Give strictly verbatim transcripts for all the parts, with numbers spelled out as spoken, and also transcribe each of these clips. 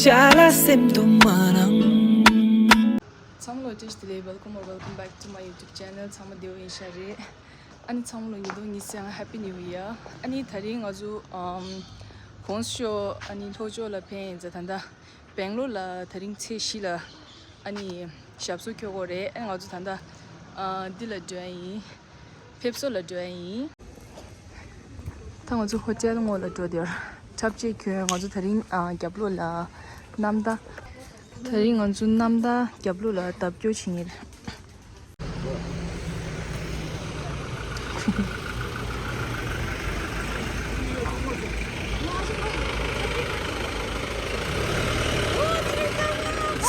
ཅ་ལག་སེམས་དུ་མ་རང་། ཚང་མ་ལ་བཀྲ་ཤིས་བདེ་ལེགས། Welcome or welcome back to my YouTube channel. ཚང་མ་བདེ་པོ་ཡིན་ཤག་རེད། ཨ་ནི་ཚང་མ་ལ་ཉིས་སྟོང་ཉི་ཤུ་རྩ་ལྔ་Happy New Year. ཨ་ནི་དེ་རིང་ང་ཚོ་ཨམ་གོང་ས་མཆོག་ཨ་ནི་ལྷོ་ཕྱོགས་ལ་ཕེབས་ཡིན་ཙང་ད་ལྟ་སྦེང་ལོར་ལ་དེ་རིང་ཚེས་བཞི་ལ་ཨ་ནི་ཞབས་སོར་འཁྱོལ་གྱི་རེད། ཨ་ནི་ང་ཚོ་ད་ལྟ་ཨ་འདི་ལ་འགྲོ་ཡ་ཡིན། ཕེབས་བསུ་ལ་འགྲོ་ཡ་ཡིན། ད་ང་ཚོ་ཧོ་ཊེལ་ངོས་ལ་འགྲོ་དེར་འཁྲབ་ཆས་གྱོན། ང་ཚོ་དེ་རིང་ཨ་རྒྱབ་ལོགས་ལ་གནམ་ཐང་། དེ་རིང་ང་ཚོ་གནམ་ཐང་རྒྱབ་ལོགས་ལ་ལྡབ་སྐྱོར་བྱེད་ངེས་རེད།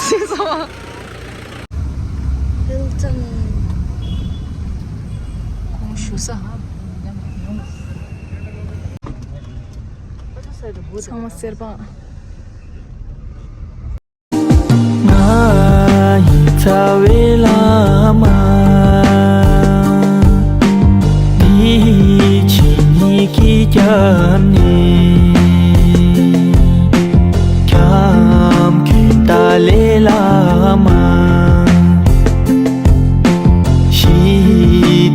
སྲིད་སོང་། ཧིལ་ཊོན་གོང་ཞུ་ས། ཚང་མ་སེར་པ། ང་ཡི་རྩ་བའི་བླ་མ། འདི་ཕྱི་གཉིས་ཀྱི་རྒྱབ་ནས། ཁྱམས་མགོན་ཏཱ་ལའི་བླ་མ། ཞི་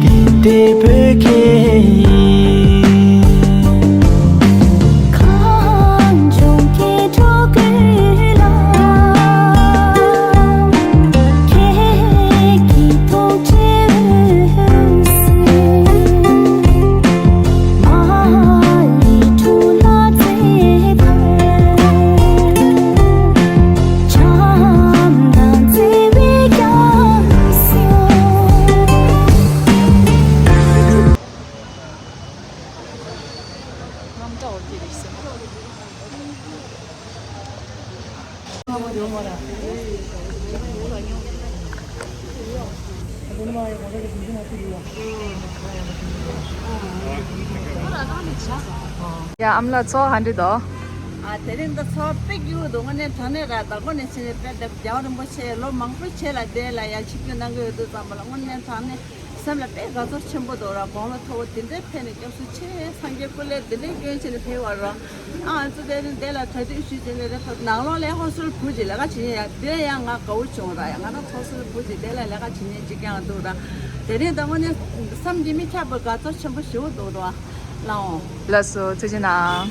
བདེ་འདོད་པའི་ཁྱེད་ཡིན། གངས་ལྗོངས་སྐྱིད་འགྲོ་ཀུན་ལ། ཁྱེད་ཀྱི་ཐུགས་རྗེའི་འོད་ཟེར། མ་ལུས་འཁྲུལ་སྣང་བརྩེ་བར། བྱམས་དང་བརྩེ་བའི་རྒྱ་མཚོ། ཡ་ཨ་མ་ལགས་ཚོར་བ་ག་འདྲ་འདུག་ཨ་དེ་རིང་འདི་ཚོར་བ་དཔེ་སྐྱིད་པོ་འདུག་དངོས་གནས་དྲང་གནས་ར་ཟླ་གོང་ནས་ཕྱིན་ནས་དཔེ་དེབ་རྒྱལ་བ་རིན་པོ་ཆེ་ལོ་མང་པོའི་རྗེས་ལ་དེ་ལ་ཡ་ཆིབས་བསྒྱུར་གནང་གི་ཡོད་དུས་ཙམ་པ་ལ་དངོས་གནས་དྲང་གནས་སེམས་ལ་དཔེ་དགའ་ཚོར་ཆེན་པོ་འདུག་ར། དགུང་ལོ་མཐོ་པོ་དེ་འདྲའི་ཕེབས་ནས་སྐྱབས་སུ་མཆི། སངས་རྒྱས་སྐུ་ལས་དེ་འདྲའི་སྐྱོན་བྱས་ནས་ཕེབས་པ་ར། ཨ་ཙི་དེ་རིང་དེ་ལ་གྲ་སྒྲིག་ཞུས་བྱས་ནས་རེད། ད་ནང་ལོགས་ལ་ཧོ་སི་ཊེལ་བུ་ཅིག་ལས་ཀ་བྱེད་མཁན་ཡ་དེ་ཡང་ང་དགའ་བོ་བྱུང་ར། ཡ་ང་རང་ཧོ་སི་ཊེལ་བུ་ཅིག་དེ་ལ་ལས་ཀ་བྱེད་མཁན་ཅིག་ཀྱང་འདུག་ར། དེ་རིང་ད་དངོས་གནས་བསམ་གྱིས་མི་ཁྱབ་པའི་དགའ་ཚོར་ཆེན་པོ་ཞེ་པོ་འདུག་ར། ལགས་འོང་། ལགས་སོ། ཐུགས་རྗེ་གནང་།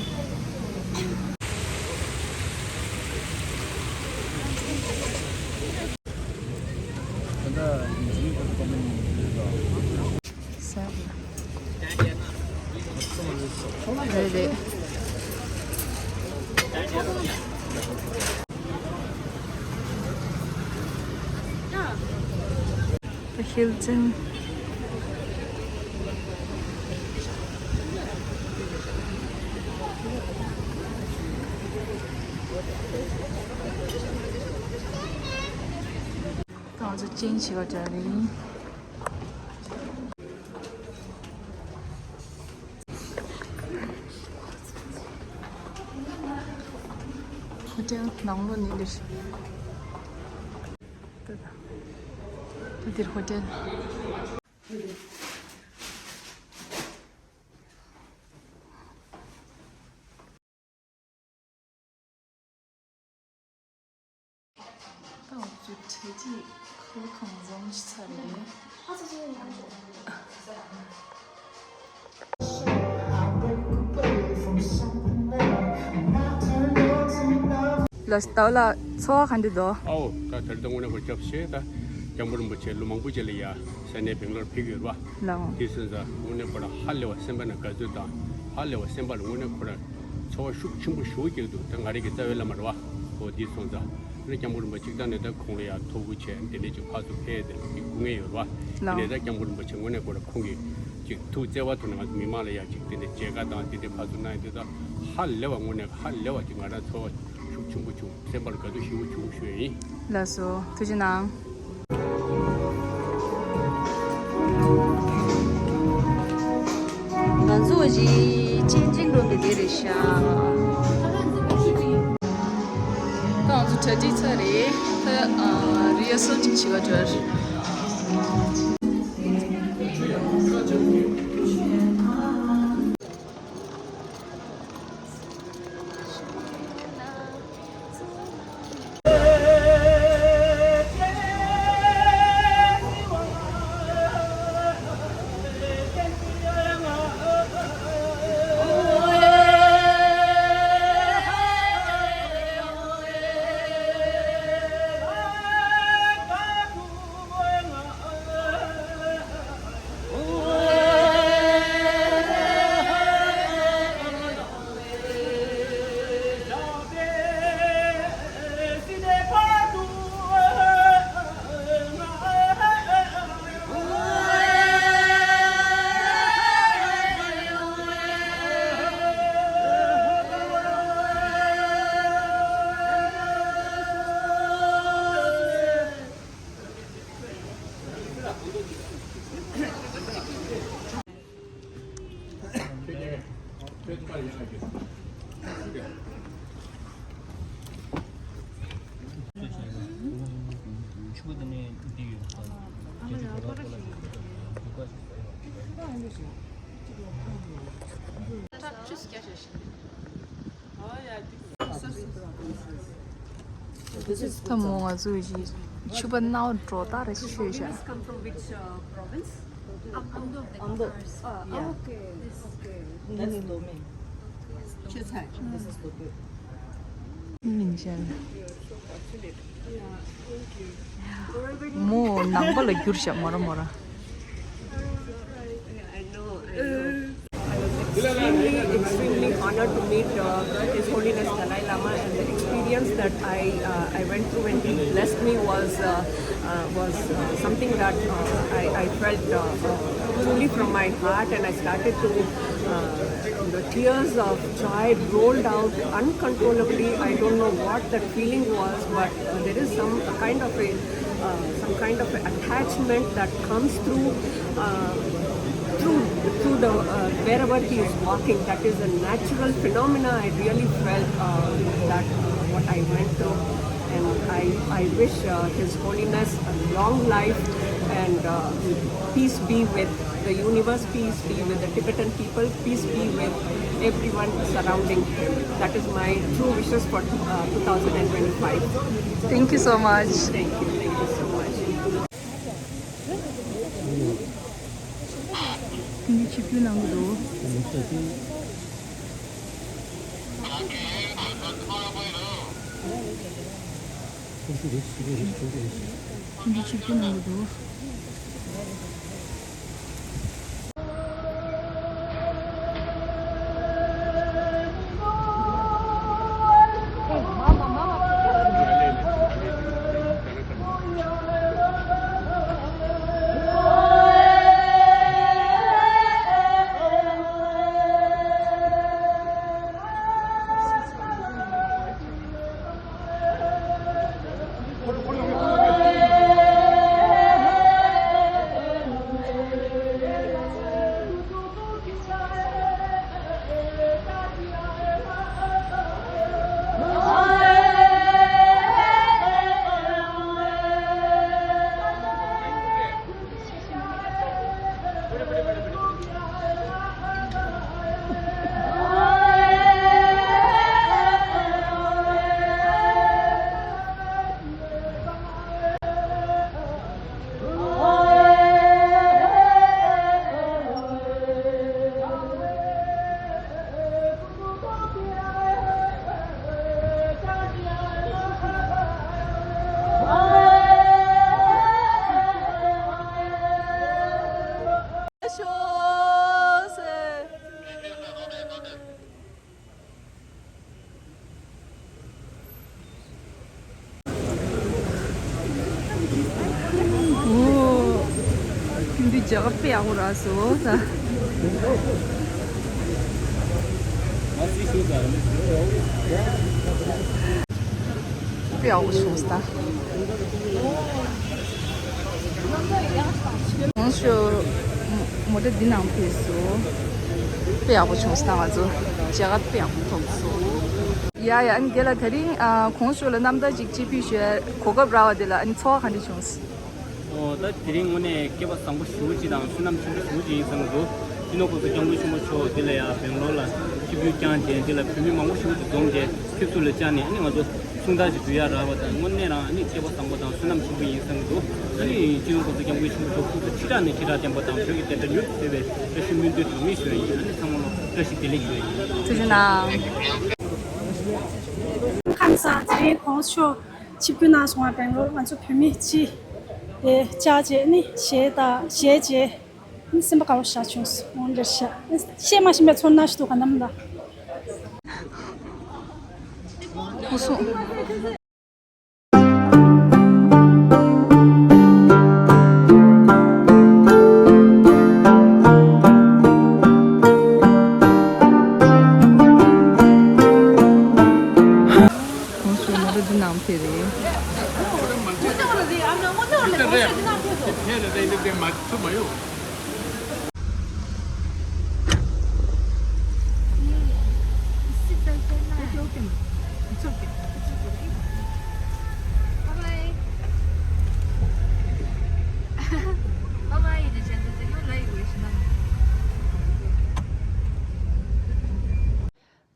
རེད་རེད། ཧིལ་ཊོན། ད་ང་ཚོ་ཅེན་ཇི་བྱེད་ག་འགྲོ་རེད། ཧོ་ཊེལ་ནང་ལོགས་ནས་འདིར། ད་ད་འདིར་ཧོ་ཊེལ། ད་འུ་ཚོའི་གྲ་སྒྲིག་ཁོ་གང་འཛོམས་ཤི་ཚར་རེད། ལགས་སོ། ད་ལ་ཚོར་བ་ག་འདྲ་འདུག་ཨའོ། ད་དེར་ད་དངོས་གནས་ཁོ་སྐྱབས་ཆེ། ད་སྐྱབས་མགོན་རིན་པོ་ཆེ་ལོ་མང་པོ་རྗེས་ལ་ཡ་ས་གནས་སྦེང་ལོར་ཕེབས་ཡོད་རེད་བ། ལགས་འོང་། དེ་སོང་ཙང་དངོས་གནས་ཁོ་རང་ཧ་ལས་པ་སེམས་པ་ནང་དགའ་ཚོར་དང་ཧ་ལས་པ་སེམས་པ་ལ་དངོས་གནས་ཁོ་རང་ཚོར་བ་ཤུགས་ཆེན་པོ་ཞེ་པོ་སྐྱེས་འདུག་ད་ང་རང་གི་རྩ་བའི་བླ་མ་རེད་བ། འོ་དེ་སོང་ཙང་ཨ་ནི་སྐྱབས་མགོན་རིན་པོ་ཆེ་གཅིག་ད་ནས་ད་ཁོང་ལ་ཡང་ཐུགས་ཁུར་བྱས་དེ་འདྲས་ཅིག་ཕར་ཚུར་ཕེབས་དེ་འདྲས་ཅིག་དགོས་ངེས་ཡོད་རེད་བ། དེ་ནས་ད་སྐྱབས་མགོན་རིན་པོ་ཆེ་དངོས་གནས་ཁོ་རང་ཁོང་གིས་ཅིག་ཐུགས་བརྩེ་བ་ཐོག་ནས་ང་ཚོ་མི་མང་ལ་ཡང་ཅིག་དེ་འདྲས་མཇལ་ཁ་དང་དེ་འདྲས་ཕར་ཚུར་གནང་ཡོད་དུས་ད་ཧ་ལས་པ་དངོས་གནས་ཧ་ལས་པ་ཅིག་ང་རང་ཚོར་བ་ཤུགས་ཆེན་པོ་བྱུང་། སེམས་པར་དགའ་སྡུག་ཞེ་པོ་བྱུང་ཞུ་ཡ་ཡིན། ལགས་སོ། ཐུགས་རྗེ་གནང་། ང་ཚོ་ཅིག་ཅིན་ཅིང་རུམ་དེ་དེ་རེད་ཤག་ད་ང་ཚོ་གྲ་སྒྲིག་ཚར་རེད། ད་ཨ་རི་ཧར་སལ་ཅིག་བྱེད་ག་འགྲོ་ཡ་རེད། ད་མོ་ང་ཚོ་ཡི་ཕྱུ་པ་ནའོ་འགྲོ་ད་རེ་ཤོད་བྱ། Come from which uh, province? Amdo. Amdo. Ah, yeah. Okay. Okay. That's Lomé. Chitsa. This is Lomé. མིན་ཤ། མོ་ནང་པ་ལ་བསྒྱུར་བྱ་མོ་ར་མོ་ར། I was extremely, extremely honored to meet uh, His Holiness Dalai Lama, and the experience that I, uh, I went through when he blessed me was, uh, uh, was uh, something that uh, I, I felt uh, uh, truly from my heart, and I started to, uh, the tears of joy rolled out uncontrollably. I don't know what that feeling was, but uh, there is some kind of a uh, some kind of attachment that comes through uh, through through the uh, wherever he is walking. That is a natural phenomena. I really felt uh, that uh, what I went through, and I I wish uh, His Holiness a long life and uh, peace be with the universe, peace be with the Tibetan people, peace be with everyone surrounding him. That is my true wishes for uh, two thousand and twenty-five. Thank you so much. Thank you, thank you so much. ཁྱོད་ཀྱིས་ཆིབས་བསྒྱུར་གནང་གི་འདུག་ཁྱོད་ཀྱིས་ཆིབས་བསྒྱུར་གནང་གི་འདུག་འདི་རྒྱ་གར་དཔེ་ཡག་པོ་རག་སོང་ད། དཔེ་ཡག་པོ་བྱུང་སོང་ད། གོང་ཞུ། མོ་ཊ་འདི་ནང་ཕེབས་སོང་། དཔེ་ཡག་པོ་བྱུང་སོང་ད། ང་ཚོ་མཇལ་ཁ་དཔེ་ཡག་པོ་ཐོབ་སོང་། ཡ་ཡ། ཨ་ནི་དེ་ལ་དེ་རིང་ཨ་གོང་ཞུ་ལ་རྣམ་ཐར་ཅིག་ཅིག་ཕུལ་ཞུ་གོ་སྐབས་རག་པ་དེ་ལ་ཨ་ནི་ཚོར་བ་ག་འདྲ་བྱུང་སོང་། ཨོ་ད་དེ་རིང་དངོས་གནས་སྐལ་བ་བཟང་པོ་ཞེ་པོ་ཅིག་དང་བསོད་ནམས་ཆེན་པོ་ཞེ་པོ་ཅིག་ཡིན་བསམ་གྱི་འདུག་སྤྱི་ནོར་གོང་ས་སྐྱབས་མགོན་ཆེན་པོ་མཆོག་འདི་ལ་ཡ་སྦེང་ལོར་ལ་ཆིབས་བསྒྱུར་བསྐྱངས་ཏེ། འདི་ལ་བོད་མི་མང་པོ་ཞེ་པོ་ཅིག་འཛོམས་ཏེ་ཕེབས་བསུ་ལ་བཅར་ནས། ཨ་ནི་ང་ཚོ་གསུང་ཐག་ཅིག་འགྲོ་ཡ་རག་པ་དང་། དངོས་གནས་རང་ཨ་ནི་སྐལ་བ་བཟང་པོ་དང་བསོད་ནམས་ཆེན་པོ་ཡིན་བསམ་གྱི་འདུག་ཨ་ནི་སྤྱི་ནོར་གོང་ས་སྐྱབས་མགོན་ཆེན་པོ་མཆོག་སྐུ་ཚེ་ཁྲི་ཕྲག་ནས་ཁྲི་ཕྲག་བརྟན་པ་དང་། བོད་ཀྱི་བདེན་མཐའ་མྱུར་དུ་གསལ་བའི་བཀྲ་ཤིས་སྨོན་འདུན་གྲངས་མེད་ཞུ་ཡ་ཡིན། ཨ་ནི་ཚང་མ་ལ་བཀྲ་ཤིས་བདེ་ལེགས་ཞུ་ཡ་ཡིན། ཐུགས་རྗེ་གནང་། ཁམས་བཟང་། དེ་རིང་གོང་ས་མཆོག་ཆིབས་བསྒྱུར་གནང་སོང་བ། སྦེང་ལོར་ང་ཚོ་བོད་མི་སྤྱི་དེ་བཅར་བྱས་ནི་གཞས་དང་གཞས་བྱས་ནི་སེམས་པ་དགའ་པོ་ཞེ་དྲག་བྱུང་སོང་། འོ་འདྲ་ཤག་བཤད་མ་ཤེས་པའི་ཚོར་སྣང་ཞིག་འདུག་ག་ནམ་ད། སྐུ་གསུང་། གོང་ཞུ་མོ་ཊ་འདི་ནང་ཕེབས་རེད།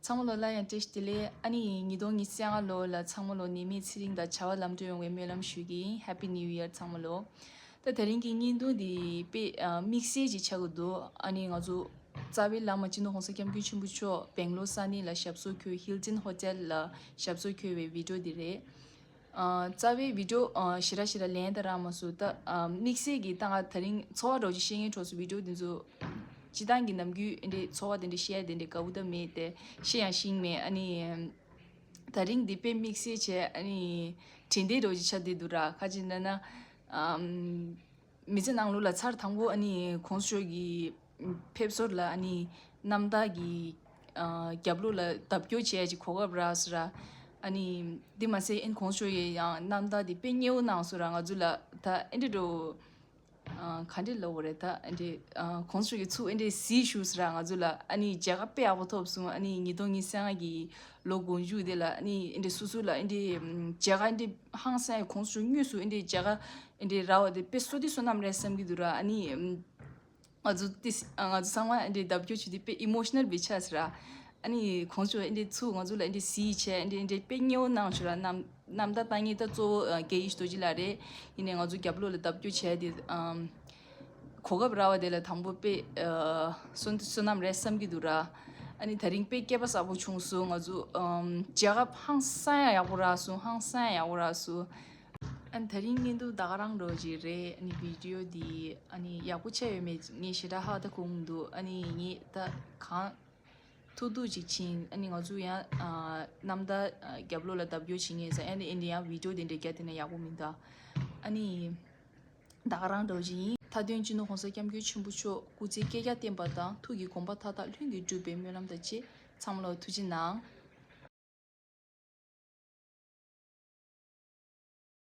ཚང་མ་ལོ་སླར་ཡང་བཀྲ་ཤིས་བདེ་ལེགས། ཨ་ནི་ཉིས་སྟོང་ཉི་ཤུ་རྩ་ལྔ་ལོ་ལ་ཚང་མ་ལོ་ནད་མེད་ཚེ་རིང་དང་བྱ་བ་ལམ་འགྲོ་ཡོང་བའི་སྨོན་ལམ་ཞུ་གི་ཡིན། Happy New Year ཚང་མ་ལོ། ད་དེ་རིང་གི་བརྙན་ཐུང་འདི་དཔེ་ཨ་དམིགས་བསལ་ཅིག་ཆགས་ཀྱི་འདུག་ཨ་ནི་ང་ཚོ་རྩ་བའི་བླ་མ་སྤྱི་ནོར་༸གོང་ས་༸སྐྱབས་མགོན་ཆེན་པོ་མཆོག་སྦེང་ལོར་ས་གནས་ལ་ཞབས་སོར་འཁོད། ཧིལ་ཊོན་ཧོ་ཊེལ་ལ་ཞབས་སོར་འཁོད་པའི་བི་ཌིའོ་འདི་རེད། ཨ་རྩ་བའི་བི་ཌིའོ་ཨ་ཞེ་དྲག་ཞེ་དྲག་ལན་ད་རག་མ་སོང་། ད་ཨ་དམིགས་བསལ་གྱི་ད་ང་དེ་རིང་ཚོར་བ་འདྲ་བོ་ཅིག་བཤད་མཁན་གྲོགས་ཚོ་བི་ཌིའོ་འདི་ཚོ་སྤྱིར་བཏང་གི་ནམ་རྒྱུན་འདི་འདྲའི་ཚོར་བ་དེ་འདྲ་བཤད་དེ་འདྲའི་དགའ་པོ་ད་མེད་དེ། ཤེས་ཡང་ཤེས་མེད། ཨ་ནི་ད་རིང་འདི་དཔེ་དམིགས་བསལ་བྱས། ཨ་ནི་དྲན་རྟེན་འདྲ་བོ་ཅིག་ཆགས་བསྡད་འདུག་ར། ཁ་ཅིག་ན་ན་ཨམ་མི་ཚེ་ནང་ལོགས་ལ་ཚར་དང་པོ་ཨ་ནི་༸གོང་ས་མཆོག་གི་ཕེབས་བསུར་ལ་ཨ་ནི་གནམ་བདག་གི་ཨ་རྒྱབ་ལོགས་ལ་བརྡབ་སྐྱོར་བྱས་ཀྱི་གོ་སྐབས་རག་སོང་ར། ཨ་ནི་འདི་མ་ཟད་ཨ་ནི་༸གོང་ས་མཆོག་གིས་ཡང་གནམ་བདག་འདི་དཔེ་མཉེས་པོ་གནང་སོང་ར། ང་ཚོ་ལ་ད་ཨེ་འདྲ་འགྲོ་ཨ་ག་འདྲ་ལབ་དགོས་རེད། ད་ཨེ་འདྲ་ཨ་༸གོང་ས་མཆོག་གིས་ཚུར་ཨེ་འདྲ་གཟིགས་བཞུགས་སོང་ར། ང་ཚོ་ལ་ཨ་ནི་མཇལ་ཁ་དཔེ་ཡག་པོ་ཐོབ་སོང་། ཨ་ནི་ཉིས་སྟོང་ཉི་ཤུ་རྩ་ལྔ་གི་ལོ་དགུང་མཇུག་དེ་ལ་ཨ་ནི་ཨེ་འདྲ་སོ་སོ་ལ་ཨེ་འདྲ་མཇལ་ཁ་ཨེ་འདྲ་ཧང་སང་ཡ། ༸གོང་ས་མཆོག་དངོས་སུ་ཨེ་འདྲ་མཇལ་ཁ་ཨེ་འདྲ་རག་པ་དེ་དཔེ་བསོད་བདེ་བསོད་ནམས་རེད་བསམ་གྱི་འདུག་ར། ཨ་ནི་ང་ཚོ་ཏིས་ང་ཚོ་ཚང་མ་ཨེ་འདྲའི་བརྡབ་སྐྱོར་བྱས་ཏེ་དཔེ་ཨི་མོ་ཤི་ནལ་བྱས་ཚར་ར། ཨ་ནི་༸གོང་ས་མཆོག་ཨེ་འདྲའི་ཚུར་ང་ཚོ་ལ་ཨེ་འདྲའི་གཟིགས་བྱས། ཨེ་འདྲའི་ཨེ་འདྲའི་དཔེ་མཉེས་པོ་གནང་བྱུང་ར། གནམ་གནམ་བདག་བཏང་མཁན་ད་གཙོ་བོ་ཨ་རྒྱལ་ཡིད་རྡོ་རྗེ་ལགས་རེད། ཡིན་ནའི་ང་ཚོ་རྒྱབ་ལོགས་ལ་བརྡབ་སྐྱོར་བྱས་ཏེ་ཨམ་གོ་སྐབས་རག་པ་དེ་ལ་དང་པོ་དཔེ་ཨ་བསོད་བསོད་ནམས་རེད་བསམ་གྱི་འདུག་ར། ཨ་ནི་དེ་རིང་དཔེ་སྐལ་པ་བཟང་པོ་བྱུང་སོང་། ང་ཚོ་ཨམ་མཇལ་ཁ་ཧང་སང་ཡ་ཡག་པོ་རག་སོང་། ཧང་སང་ཡ་ཡག་པོ་རག་སོང་། ཨ་ནི་དེ་རིང་བརྙན་ཐུང་ད་ག་རང་འདྲ་བོ་ཅིག་རེད། ཨ་ནི་བི་ཌིའོ་འདི་ཨ་ནི་ཡག་པོ་ཆགས་ཡོད་མེད་ངས་ཞེ་དྲག་ཧ་ད་གོ་མི་འདུག་ཨ་ནི་ངས་ད་གང་ཐུབ་ཐུབ་ཅིག་ཕྱིན། ཨ་ནི་ང་ཚོ་ཡང་ཨ་གནམ་བདག་ཨ་རྒྱབ་ལོགས་ལ་བརྡབ་སྐྱོར་བྱེད་མཁན་ཙང་། ཨ་ནི་ཨེ་འདྲ་ཡང་བི་ཌིའོ་དེ་འདྲ་རྒྱག་བསྡད་ན་ཡག་པོ་མི་འདུག་ཨ་ནི་ད་ག་རང་འདྲ་བོ་ཅིག་ཡིན། མཐའ་དོན་སྤྱི་ནོར་༸གོང་ས་༸སྐྱབས་མགོན་ཆེན་པོ་མཆོག་སྐུ་ཚེ་བསྐལ་བརྒྱར་བརྟན་པ་དང་། ཐུགས་ཀྱི་དགོངས་པ་མཐའ་དག་ལྷུན་གྱིས་འགྲུབ་པའི་སྨོན་ལམ་དང་བཅས། ཚང་མ་ལ་ཐུགས་རྗེ་གནང་།